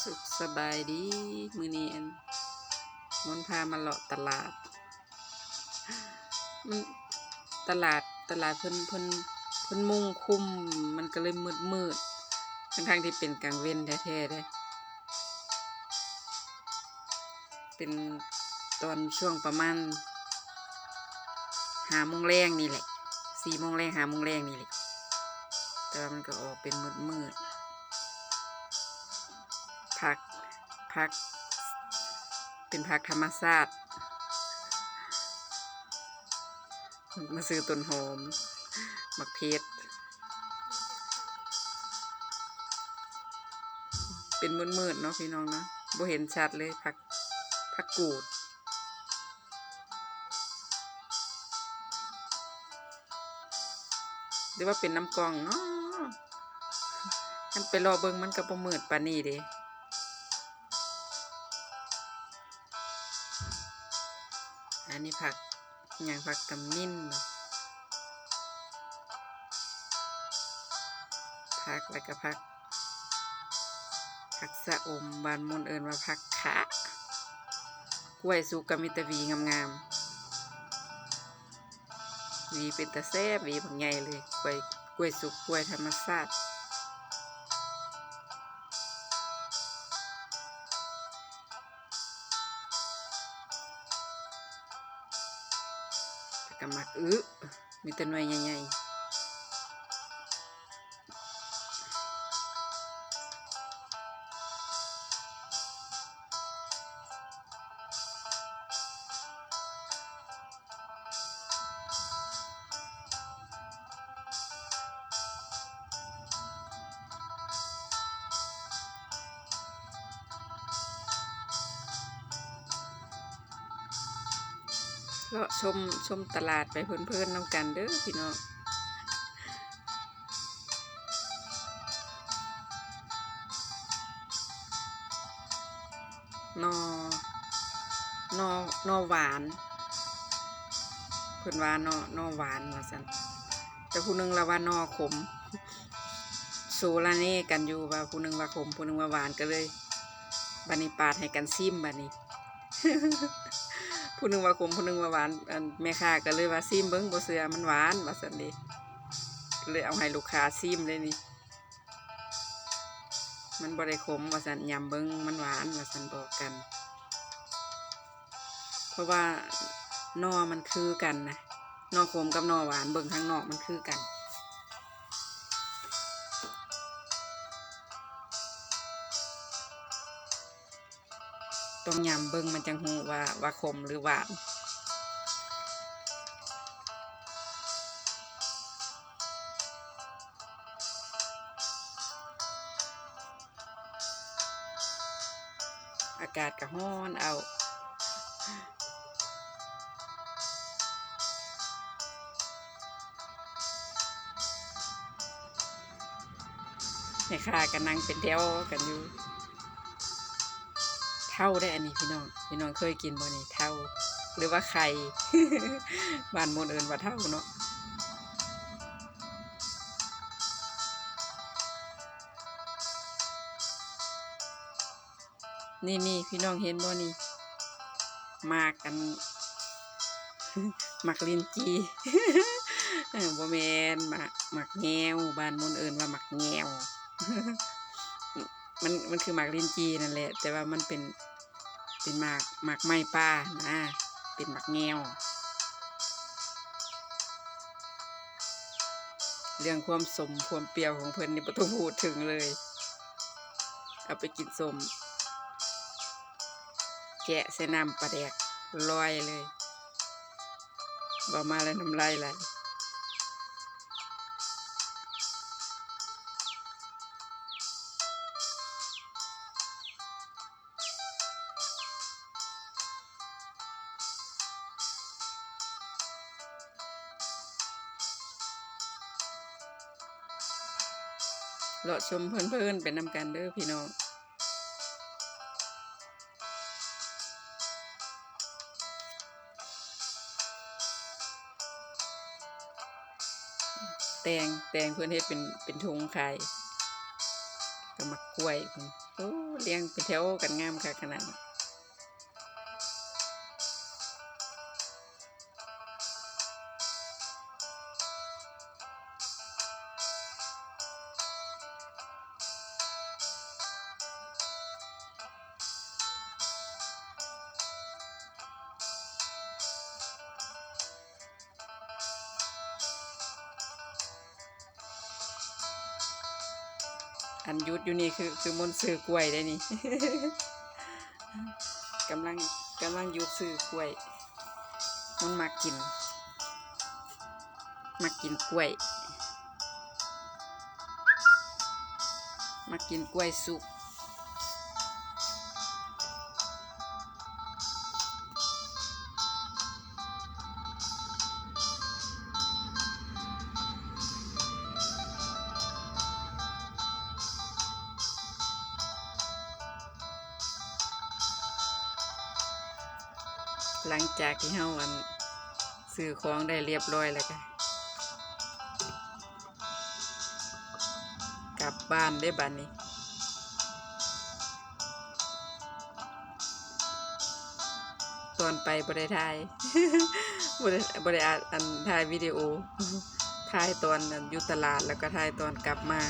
ສຸກສະບາຍດີ ມື້ນີ້ອັນ ມົນພາມາເລາະຕະຫຼາດ ມັນ ຕະຫຼາດ ຕະຫຼາດເພິ່ນ ເພິ່ນ ເພິ່ນມຸງຄຸມ ມັນກໍເລີຍມືດໆ ທັງໆທີ່ເປັນກາງເວັນແທ້ໆເດ້. ເປັນຕອນຊ່ວງປະມານຫ້າໂມງແລງນີ້ແຫຼະ ສີ່ໂມງແລງ ຫ້າໂມງແລງນີ້ແຫຼະ ແຕ່ວ່າມັນກໍອອກເປັນມືດໆ. ຜັກ ຜັກ ເປັນຜັກທຳມະຊາດ ມາຊື້ຕົ້ນຫອມ ໝາກເຜັດ ເປັນມືດໆເນາະພີ່ນ້ອງເນາະ ບໍ່ເຫັນຊັດເລີຍ ຜັກ ຜັກກູດ ຫຼືວ່າເປັນນຳກ້ອງເນາະ ຄັນໄປເລາະເບິ່ງມັນກໍບໍ່ມືດປານນີ້ເດ້. ອັນນີ້ຜັກຫຍັງ ຜັກກະມິ້ນ ຜັກ ແລ້ວກະຜັກ ຜັກຊະອົມ ບ້ານມົນເອີ້ນວ່າຜັກຂາ ກ້ວຍສຸກກະມີແຕ່ຫວີງາມໆ ຫວີເປັນຕາແຊບ ຫວີບັກໃຫຍ່ເລີຍ ກ້ວຍ ກ້ວຍສຸກ ກ້ວຍທຳມະຊາດ. ແລ້ວກໍໝາກອຶ ມີແຕ່ໜ່ວຍໃຫຍ່ໆ. ເລາະຊົມ ຊົມຕະຫຼາດໄປເພີນໆນຳກັນເດີພີ່ນ້ອງ. ໜໍ່ ໜໍ່ ໜໍ່ຫວານ ເພິ່ນວ່າໜໍ່ ໜໍ່ຫວານວ່າຊັ້ນ ແຕ່ຜູ້ໜຶ່ງລະວ່າໜໍ່ຂົມ ໂສລະເນກັນຢູ່ວ່າຜູ້ໜຶ່ງວ່າຂົມ ຜູ້ໜຶ່ງວ່າຫວານ ກໍເລີຍ ບາດນີ້ປາດໃຫ້ກັນຊີມບາດນີ້ ຜູ້ໜຶ່ງວ່າຂົມ ຜູ້ໜຶ່ງວ່າຫວານ ອັນ ແມ່ຄ້າກໍເລີຍວ່າ ຊີມເບິ່ງ ບໍ່ເຊື່ອມັນຫວານວ່າຊັ້ນເດ ກໍເລີຍເອົາໃຫ້ລູກຄ້າຊີມເລີຍນີ້. ມັນບໍ່ໄດ້ຂົມວ່າຊັ້ນ ຍຳເບິ່ງມັນຫວານວ່າຊັ້ນ ບອກກັນ ເພາະວ່າໜໍ່ມັນຄືກັນນະ ໜໍ່ຂົມກັບໜໍ່ຫວານ ເບິ່ງທາງນອກມັນຄືກັນ ຕ້ອງຍຳເບິ່ງມັນຈັ່ງຮູ້ວ່າ ວ່າຂົມຫຼືຫວານ. ອາກາດກໍຮ້ອນເອົ້າ ແມ່ຄ້າກໍນັ່ງເປັນແຖວກັນຢູ່. ເທົ້າໄດ໋ອັນນີ້ພີ່ນ້ອງ ພີ່ນ້ອງເຄີຍກິນບໍ່ນີ້ ເທົ້າ ຫຼືວ່າໄຂ່ ບ້ານມົນເອີ້ນວ່າເທົ້າເນາະ. ນີ້ໆ ພີ່ນ້ອງເຫັນບໍ່ນີ້ ໝາກອັນ ໝາກລິນຈີ່ ເອີ ບໍ່ແມ່ນ ໝາກ ໝາກແງວ ບ້ານມົນເອີ້ນວ່າໝາກແງວ ມັນ ມັນຄືໝາກລິນຈີ່ນັ້ນແຫຼະ ແຕ່ວ່າມັນເປັນ ເປັນໝາກ ໝາກໄມ້ປ່ານະ ເປັນໝາກແງວ. ເລື່ອງຄວາມສົ້ມຄວາມປ່ຽວຂອງເພິ່ນນີ້ບໍ່ຕ້ອງພູດເຖິງເລີຍ ເອົາໄປກິນສົ້ມ ແຈະໃສ່ນ້ຳປາແດກລອຍເລີຍ ເວົ້າມາແລ້ວນ້ຳລາຍໄຫຼ. ເລາະຊົມເພີນໆໄປນຳກັນເດີພີ່ນ້ອງ. ແຕງ ແຕງເພິ່ນເຮັດເປັນ ເປັນຖົງຂາຍ ກັບໝາກກ້ວຍພຸ້ນ. ໂອ້ ລຽງເປັນແຖວກັນງາມຄັກຂະໜາດ. ອັນຢຸດຢູ່ນີ້ຄື ຄືມົນຊື້ກ້ວຍເດ້ນີ້ ກຳລັງ ກຳລັງຢຸດຊື້ກ້ວຍ. ມັນມັກກິນ ມັກກິນກ້ວຍ ມັກກິນກ້ວຍສຸກ. ຫຼັງຈາກທີ່ເຮົາ ອັນ ຊື້ຂອງໄດ້ລຽບລ້ອຍແລ້ວກະ ກັບບ້ານເດ້ບາດນີ້. ຕອນໄປບໍ່ໄດ້ຖ່າຍ ບໍ່ໄດ້ ບໍ່ໄດ້ອັດ ອັນ ຖ່າຍວິດີໂອ ຖ່າຍຕອນ ອັນ ຢູ່ຕະຫຼາດ ແລ້ວກໍຖ່າຍຕອນກັບມາ.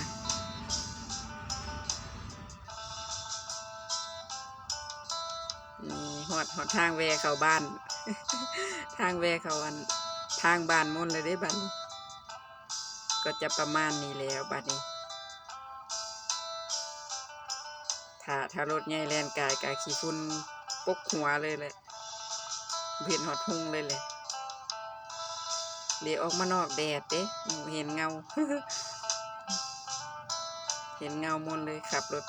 ນີ້ຮອດ ຮອດທາງແວ່ເຂົ້າບ້ານ ທາງແວ່ເຂົ້າ ອັນ ທາງບ້ານມົນແລ້ວເດ້ບາດນີ້. ກໍຈະປະມານນີ້ແລ້ວບາດນີ້ ຖ້າ ຖ້າລົດໃຫຍ່ແລ່ນກາຍກະຂີ້ຝຸ່ນປົກຫົວເລີຍແຫຼະ ເຫັນຮອດຮຸ່ງເລີຍແຫຼະ. ເລອອກມານອກແດດເດ້ ເຫັນເງົາ ເຫັນເງົາມົນເລີຍຂັບລົດ.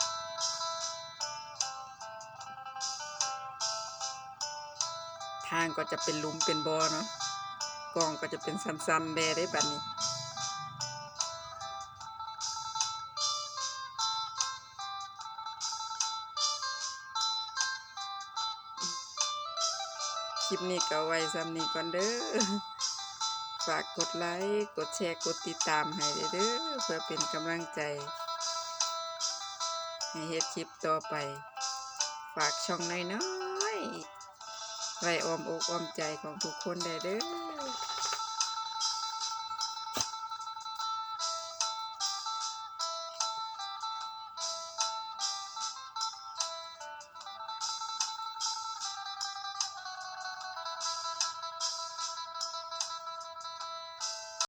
ທາງກໍຈະເປັນຫຼຸມເປັນບໍ່ເນາະ ກ້ອງກໍຈະເປັນຊັນໆແດ່ເດ້ບາດນີ້. ຄລິບນີ້ກໍໄວ້ສ່ຳນີ້ກ່ອນເດີ້ ຝາກກົດໄລ ກົດແຊ ກົດຕິດຕາມໃຫ້ແດ່ເດີ້ ເພື່ອເປັນກຳລັງໃຈໃຫ້ເຮັດຄລິບຕໍ່ໄປ. ຝາກຊ່ອງນ້ອຍໆ ໄວ້ອ້ອມອົກອ້ອມໃຈຂອງທຸກຄົນແດ່ເດີ້.